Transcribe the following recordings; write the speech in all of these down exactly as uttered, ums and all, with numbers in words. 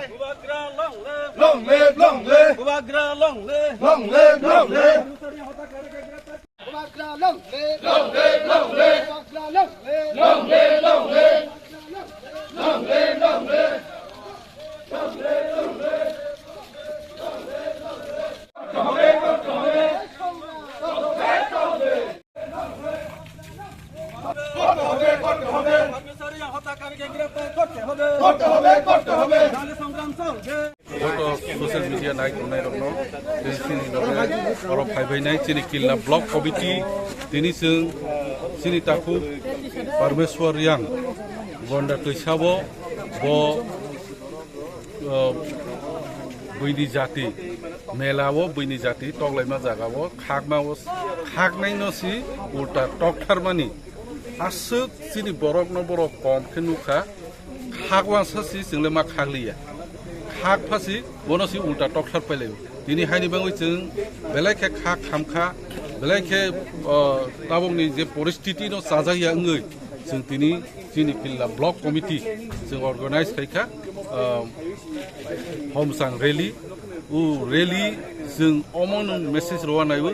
Bubagra long live! Long live, long live! Bubagra long live! Long live, long live! Bubagra long live! Long live, long live! Bubagra long live! Long live, long live! Long live, long live! কর্মচারী হত্যাকারীকে গ্রেফতার করতে হবে। করতে হবে, করতে হবে। নারী সংগ্রাম চলবে। Joto social media nai tongnai rokno tei chini loge oro phaibainai chini Killa Block Committee tini chwng chini takhuk Parmeshwar Yang Gonda Twisabo bo, uh, buini jati, mela o buini jati toklaima jaga o khakma o khaknai no si ulta toktharmani aswk chini borok no borok kom khe nukha, khak wansa si chwngle ma khakliya, khak phasi bono si ulta tokthar pailai tini haini bangwi chwng belai khe khak khamkha, belai khe, uh, tabokni je poristiti no chajakya wngwi chwng tini chini Killa Block Committee chwng organize khaikha, um, Homsang rally. O rally chwng omo nwng message rwna naiwi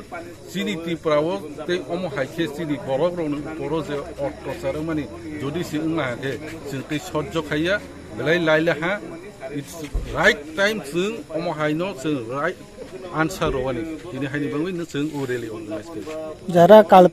chini Tripura o tei omo hai khe chini borok rokni uporo je ottachar wngmani jodi se wngna ha khe chwng tei sojjo khaiya belai laila ha. It's right time chwng omo hai no chwng right answer rwani tini haini bangwi no chwng o rally organize khaikha. যারা কাল